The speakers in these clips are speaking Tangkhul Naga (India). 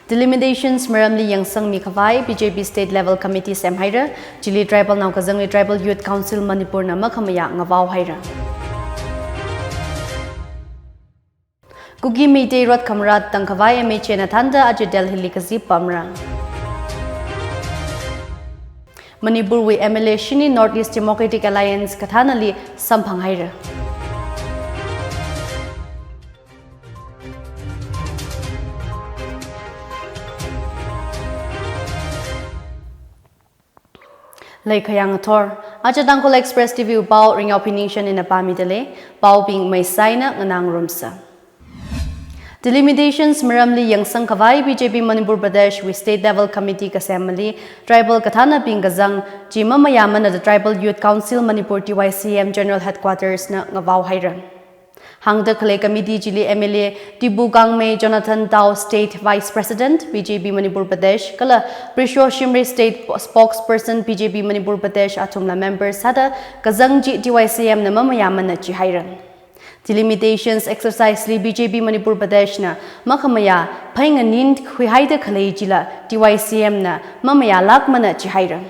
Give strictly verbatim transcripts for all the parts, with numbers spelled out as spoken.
Delimitations maramli yangsangmi khavai B J P State Level Committee semhaira, chili tribal nao kazangli Tribal Youth Council Manipur na makhamayā ngavao haira. Kuki Meitei rot khamarat tangkhavai M H A na thānda aja Delhi li kazip pamra. Manipur wui M L A shini North East Democratic Alliance kathānali samphang haira. Leikhayang athor, aja Tangkhul Express T V wui pao Ringyao Phiningshan ina pāmida lei, paobing Meisai na nganā ngarumsa. Delimitations maramli yangsang khavai B J P Manipur Pradesh wui State Level Committee kasemmali, tribal kathānabing kazang chi mamayāmana da Tribal Youth Council Manipur T Y C M General Headquarters na ngavao haira. Hāngda khalei committee chili M L A Tibu Gangmei, Jonathan Tao State Vice President B J P Manipur Pradesh, kala Prisho Shimray State Spokesperson B J P Manipur Pradesh athumla member sāda kazang chi T Y C M na mamayāmana chihaira. Delimitations exercise li B J P Manipur Pradesh na makhamayā phainganin khuihaida khalei chila T Y C M na mamayālākmana chihaira.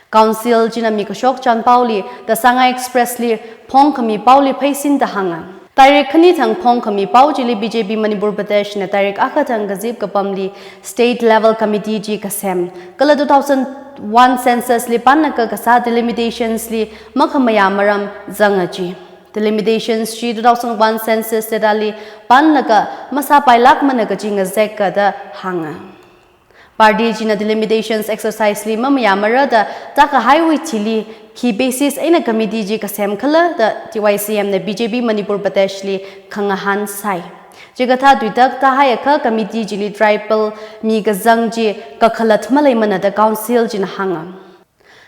Council china mikashok chānpaoli The Sangai Express li phongkhami paoli pheisinda hānga. Tarik khani thang phongkhami pao chili B J P Manipur Pradesh na tarik akha thang kazip kapamli State Level Committee chi kasem, kala two thousand one census li pānlaga kasā delimitations li makhamayā maram zanga chi. Delimitations chi two thousand one census data li pānlaga masāpailākmana kaji ngazeka da hānga. Party china delimitations exercise li mamayāmara da tākahaiwui thili khi basis eina committee chi kasemkhala da T Y C M na B J P Manipur Pradesh li khangahān sai. Chikathā tuitak tāhaiakha committee chili tribal mi kazang chi kakhalat maleimana da council china hānga.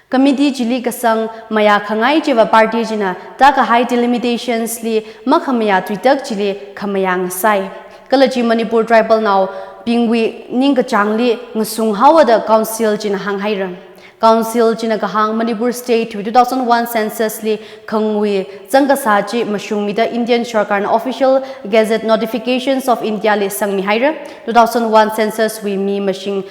Committee chili kasang mayākhangai chiva party china tākahai delimitations li makhamayā tuitak chili khamayā ngasai. Kala chi Manipur tribal naobingwui ningkachāngli ngasung haowa da council china hānghaira. Council china kahāng Manipur State wui two thousand one census li khangui zangkasā chi mashungmida Indian Sarkar na Official Gazette Notifications of India li sangmihaira. Two thousand one census wui mi mashing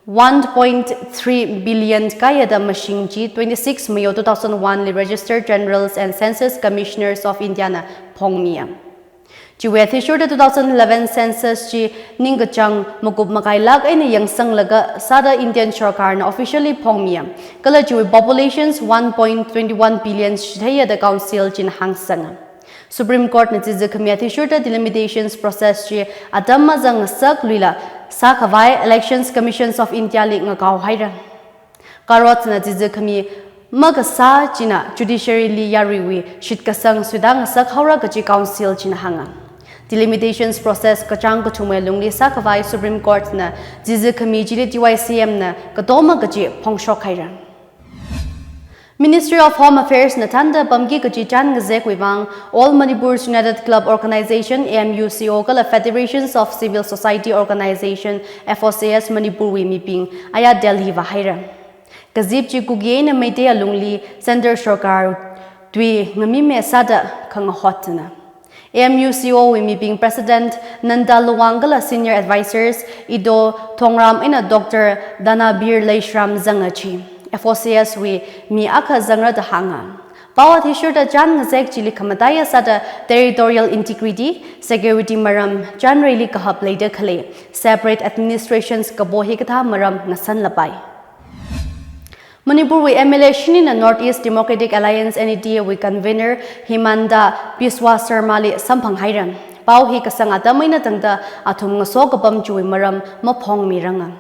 one point three billion kayada mashing chi twenty-six May two thousand one li Registered Generals and Census Commissioners of India na phongmiya. Chiwui athishurda two thousand eleven census chi ningkachāng makup makailāk eina yangsanglaga sāda Indian Sarkar na officially phongmiya. Kala chiwui populations one point twenty-one billion shitheiya da council china hāngsanga. Supreme Court na chizikhami athishurda delimitations process chi atam mazang ngasakluila sākhavai Elections Commissions of India li ngakao haira. Court na chizikhami makasā china judiciary li yaruiwui shitkasang suida ngasak haora kaji council china hānga. Delimitations process kachāng kathumwui lungli sākhavai Supreme Court na chizikhami chili T Y C M na katoma kaji phongshok haira. Ministry of Home Affairs na thānda pamki kaji chān ngazekwui vang All Manipur United Club Organization, A M U C O, kala Federations of Civil Society Organization, F O C S, Manipur wui mibing aya Delhi vāhaira. Kazip chi Kuki eina Meitei alungli Centre Sarkar tui ngamime sāda khangahotna. A M U C O wui mibing President Nanda Luwang kala Senior Advisors Ido Thongram eina Doctor Danabir Leishram zanga chi. F O C S wui mi akha zangra da hānga. Pao athishurda chān ngazek chili khamataiya sāda territorial integrity, security maram, chānreili kahap leida khalei separate administrations kapo hikathā maram ngasanlapai. Manipur wui M L A shinina North East Democratic Alliance, N E D A, wui convener Himanta Biswa Sarma li samphang haira. Pao hi kasang atam eina tangda athum ngaso kapam chiwui maram maphongmiranga.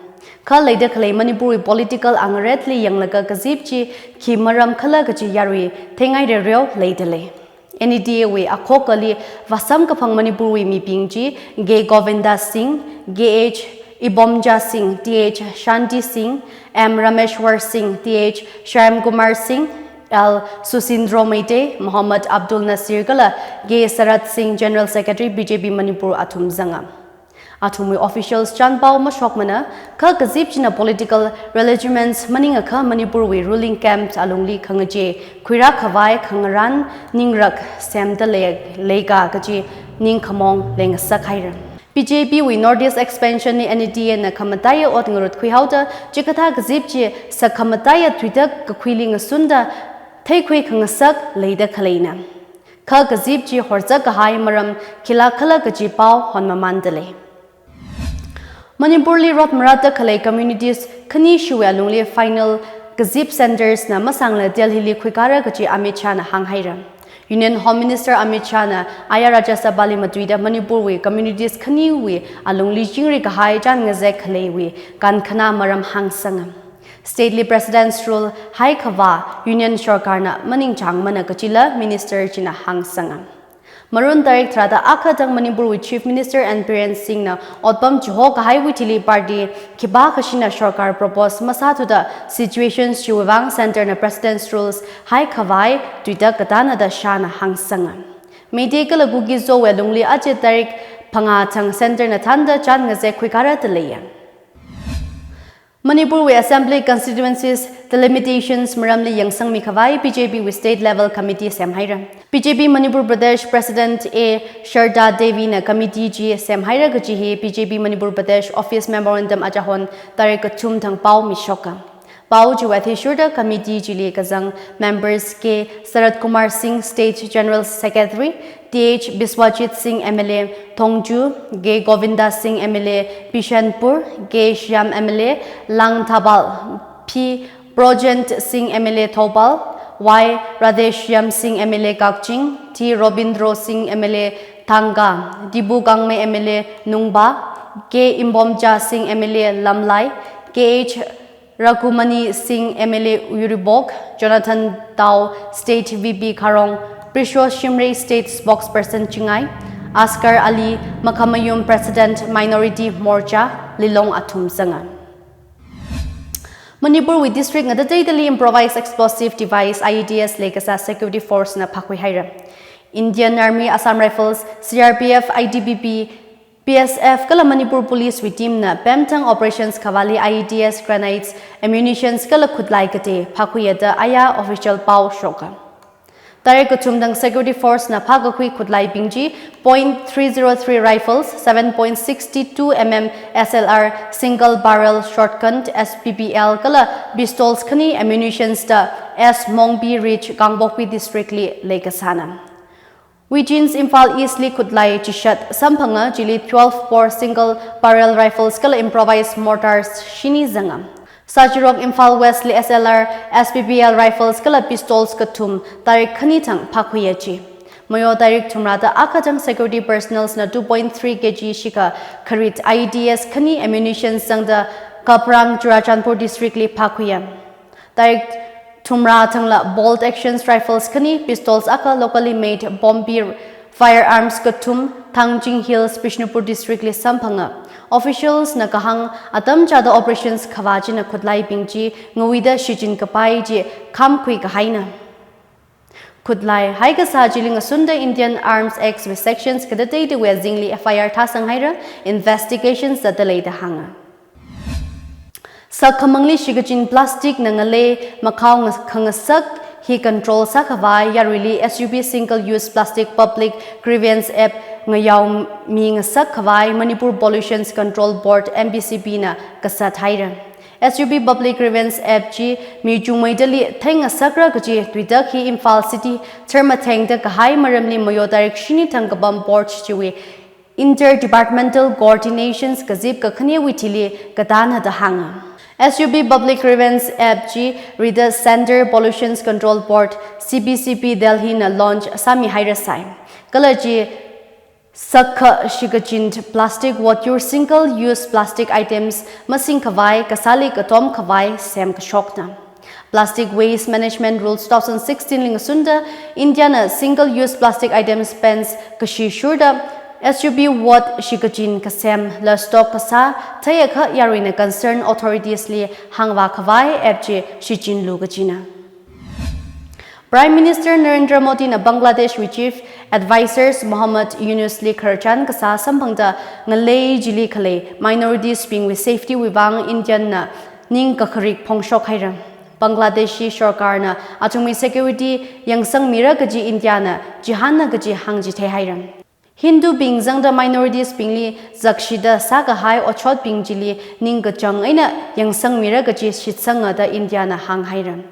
Kha leida khalei Manipur wui political angaretli yanglaga kazip chi khi maram khala kaji yarui theingai rereo leida lei. N E D A wui akhokali vāsamkaphang Manipur wui mibing chi K Govinda Singh, K H Ibomja Singh, T H Shanti Singh, M Rameshwar Singh, T H Shyam Kumar Singh, L Susindro Meitei, Mohammad Abdul Nasir kala K Sarat Singh, General Secretary B J P Manipur athum zanga. Athumwui officials chānpao mashokmana, kha kazip china political realignments maningakha Manipur wui ruling camp alungli khangachei khuirākhavai khangarān ningrak semda lei, leika kaji ningkhamong leingasak haira. B J P wui North East Expansion li N E D A na khamataiya ot ngarutkhui haoda, chikathā kazip chi sakhamataiya tuitak kakhuili ngasunda, theikhui khangasak leida khaleina. Kha kazip chi horzak kahai maram khila khala kaji pao honmamanda lei. Manipur li rot maratta khalei communities khanishiwui alungli final kazip centres na masangla Delhi li khuikara kaji Amit Shah na hānghaira. Union Home Minister Amit Shah na aya Rajya Sabha li matuida Manipur wui communities khaniwui alungli chingri kahai chān ngazek khaleiwui kankhana maram hāngsanga. State li President's Rule haikhavā Union Sorkar na maningchāngmana kajila Minister china hāngsanga. Marun tarik tharāda akha thang Manipur wui Chief Minister N Biren Singh na otpam chiho kahaiwui thili party khipākhashina sorkar propose masāthuda situations chiwui vang Centre na President's Rules haikhavai tuitak katāna da Shah na hāngsanga. Meitei kala Kuki Zo wui alungli aja tarik phangā thang Centre na thānda chān ngazek khuikara da leiya. Manipur wui Assembly Constituencies Delimitations maramli yangsangmi khavai B J P wui State Level Committee semhaira. B J P Manipur Pradesh President A Sharda Devi na committee chi semhaira kaji hi B J P Manipur Pradesh Office Memorandum achahon tarik kathum thang pao mishoka. Pao chiwui athishurda committee chili kazang members K Sarat Kumar Singh, State General Secretary, T H Biswajit Singh M L A Thongju, K Govinda Singh M L A Bishnupur, K Shyam M L A Langthbal, P Projent Singh M L A Thoubal, Y Radheshyam Singh M L A Kakching, T Robindro Singh M L A Thangka, Dibu Gangme M L A Nungba, K Imbomcha Singh M L A Lamlai, K H Raghumani Singh M L A Uribok, Jonathan Tao State V P Kharong, Prisho Shimray State Spokesperson Chingai, Asghar Ali Makhamayum President Minority Morcha Lilong athum zanga. Manipur wui district ngatateidali Improvised Explosive Device I E Ds leikasā Security Force na phākhui haira. Indian Army, Assam Rifles, C R P F, I T B P, B S F kala Manipur Police wui team na pemthang operations khavāli I E Ds, grenades, ammunitions kala khutlai katei phākhuiya da aya official pao shoka. Tarik kathum thang security force na phākakhui khutlaibing chi point three zero three rifles, seven point six two M M S L R, single barrel shotgun, S P B L kala pistols khani ammunitions da S Mongpi Ridge, Kangpokpi District li leikasāna. Wijins Imphal East li khutlai chishat samphanga, chili twelve bore single barrel rifles kala improvised mortars shini zanga. Sachirok Imphal West li S L R, S P B L rifles kala pistols kathum tarik khani thang phākhuiya chi. Mayo tarik thumrada akha thang security personnels na two point three K G shikha kharit I E Ds khani ammunition zangda Kaprang Churachandpur District li phākhuiya. Tarik thumra thangla bolt actions rifles khani, pistols akha locally made Bombi firearms kathum Thangjing Hills, Bishnupur District li samphanga. Officials na kahāng atam chāda operations khavā china khutlaibing chi ngawuida shichin kapai chi khamkhui kahaina. Khutlai haikasā chili ngasunda Indian Arms Act wui sections katateida wui azingli F I R thāsang haira, investigations zatdalei da hānga. Sakhamangli shikachin plastic na ngalei makhao ngas-, khangasak hi control sākhavai yaruili S U B Single Use Plastic Public Grievance App ngayaomi ngasak khavai Manipur Pollutions Control Board, M P C B na kasat haira. S U B Public Grievance App chi mi chungmeidali theingasakra kaji tuitak hi Imphal City tharmathengda kahai maramli mayo tarik shini thang kapam board chiwui Interdepartmental Coordinations kazip kakhanewui thili katāna da hānga. S U B Public Grievance App chi rida Centre Pollutions Control Board, C P C B Delhi na launch sāmi hairasai. Kala chi sakha shikachin plastic, what your single use plastic items masing khavai, kasāli katom khavai sem kashokna. Plastic Waste Management Rules two thousand sixteen li ngasunda India na single use plastic items bans kashishurda S U B wot shikachin kasem la stock kasā theiakha yaruina concerned authorities li hāngvā khavai app chi shichinlu kajina. Prime Minister Narendra Modi na Bangladesh wui Chief Advisors Muhammad Yunus li khararchan kasā samphangda ngalei chili khalei minorities bingwui safety wui vang India na ning kakharik phongshok haira. Bangladeshi sorkar na athumwui security yangsangmira kaji India na chihānna kaji hāngchithei haira. Hindubing zangda minorities bingli zakshida sākahai otshotbing chili ningkachāng eina yangsangmira kaji shitsanga da India na hānghaira.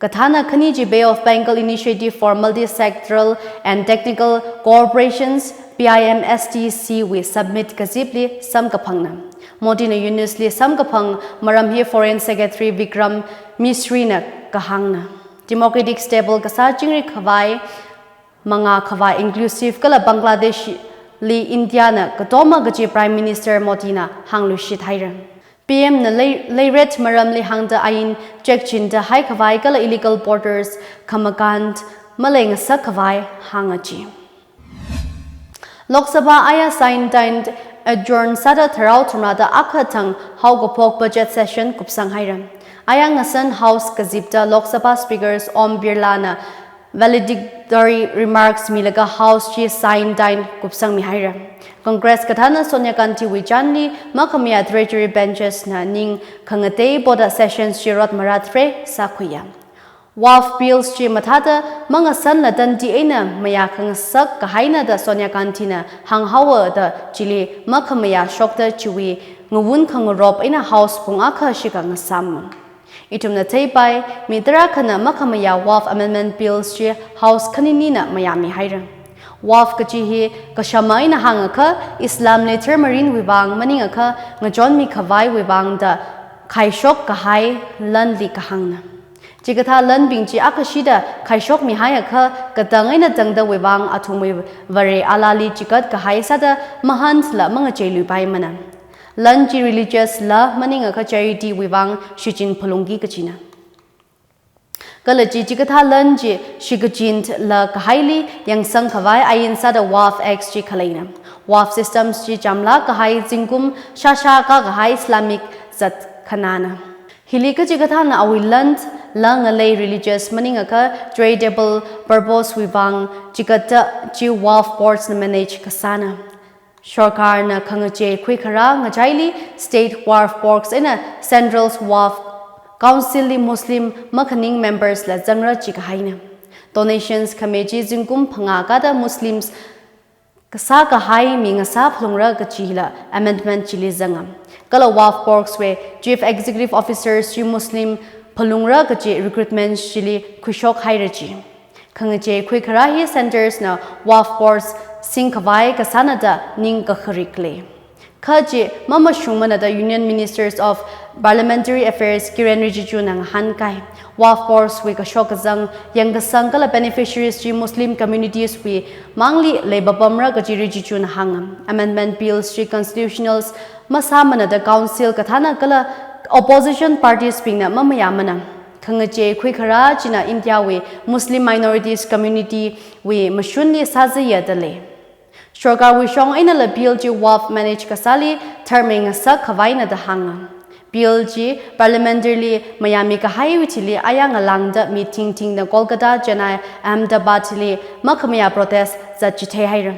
Kathāna khani chi Bay of Bengal Initiative for Multisectoral and Technical Cooperations, B I M S T C wui summit kazipli samkaphangna. Modi na UNIS li samkaphang maram hi Foreign Secretary Vikram Misri na kahāngna. Democratic stable kasā chingri khavai, mangā khavai inclusive kala Bangladesh li India na katoma kaji Prime Minister Modi na hāngluishit haira. P M na lei-, leiret maramli hāngda ain chekchinda haikhavai kala illegal borders khamakān maleingasak khavai hānga chi. Lok Sabha aya sign time adjourn sāda tharao thumrada akha thang haokaphok budget session kupsang haira. Aya ngasan House kazipda Lok Sabha Speakers Om Birla na valedictory remarks milaga House chi sign time kupsangmi haira. Congress kathāna Sonia Gandhi wui chānli makhamayā treasury benches na ning khangatei poda sessions chi rot maratre sākhuiya. Waqf bills chi mathāda mangasanla tandi eina mayā khangasak kahaina da Sonia Gandhi na hānghaowa da chili makhamayā shokta chiwui ngawun khangarop eina House pung akha shikha ngasam. Ithumna theipai, mi tarākhana makhamayā Waqf Amendment Bills chi House khanini na mayāmi haira. Waqf kaji hi kashama eina hāngakha Islam li tharmarinwui vang maningakha ngachonmi khavaiwui vang da khaishok kahai lanli kahāngna. Chikathā lanbing chi akhashida khaishokmi haiakha katang eina tangdawui vang athumwui Vare Allah li chikat kahai sāda mahānla mangacheiluipaimana. Lan chi religious la maningakha charity wui vang shichin phalungki kajina. Kala chi chikathā lan chi shikachinla kahaili yangsang khavai ain sāda Waqf Act chi khaleina. Waqf systems chi chamlak kahai zingkum shāshā kakahai Islamic zat khanāna. Hili kachikathāna awui lan la ngalei religious maningakha charitable purpose wui vang chikatta chi Waqf boards na manage kasāna. Sorkarna khangachei khuikharā ngachaili State Waqf Boards eina Central Waqf Council li Muslim makhaning members la zangra chi kahaina. Donations khami chi zingkum phangā kada Muslims kasā kahai mi ngasā phalungra kajila amendment chili zanga. Kala Waqf Boards wui Chief Executive Officers chi Muslim phalungra kaji recruitment chili khuishok haira chi. Khangachei khuikharā hi centres na Waqf Boards singkhavai kasāna da ning kakharik lei. Kha chi mamashungmana da Union Ministers of Parliamentary Affairs Kiren Rijiju na ngahānkai. Waqf Boards wui kashok kazang, yangkasang kala beneficiaries chi Muslim communities wui mangli leipapamra kaji Rijiju na hānga. Amendment bills chi constitutionals masāmana da council kathāna kala opposition parties bingna mamayāmana. Khangachei khuikharā china India wui Muslim minorities community wui mashunli sāzaya da lei. Sorkarwui shong einala bill chi Waqf manage kasāli tharmei ngasak khavaina da hānga. Bill chi Parliament li mayāmi kahaiwui thili aya ngalāngda meeting tingna Kolkata, Chennai, Ahmedabad li makhamayā protest zat chithei haira.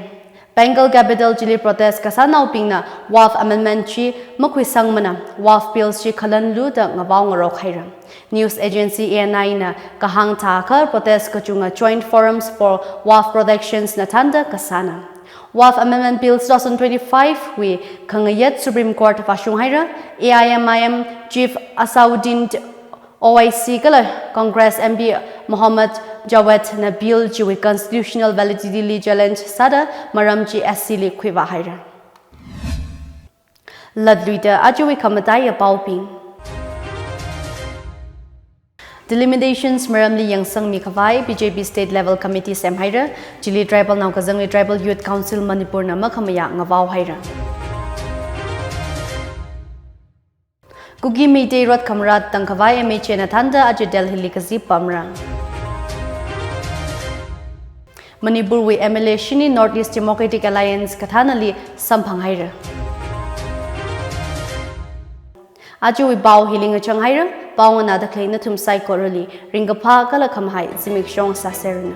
Bengal capital chili protest kasānaobingna Waqf Amendment chi makhuisangmana, Waqf Bills chi khalanlu da ngavao ngarok haira. News agency A N I na kahāng thākha protest kachunga Joint Forums for Waqf Protections na thānda kasāna. Waqf Amendment Bill two thousand twenty-five wui khangayet Supreme Court vāshung haira, A I M I M Chief Asauddin Owaisi kala Congress M P Mohammad Jawed na bill chiwui constitutional validity li challenge sāda maram chi S C li khuivā haira. Latluida ajawui khamataiya paobing. Delimitations maramli yangsangmi khavai B J P State Level Committee sem haira, chili tribal nao kazangli Tribal Youth Council Manipur na makhamayā ngavao haira. Kuki Meitei rot khamarat tangkhavai M H A na thānda aja Delhi li kazip pamra. Manipur wui M L A shini North East Democratic Alliance kathānali samphang haira. Ajawui pao hili ngachang haira, pao nganāda khalei nathum saikorali ringkaphā kala khamahai zimiksho sāseranu.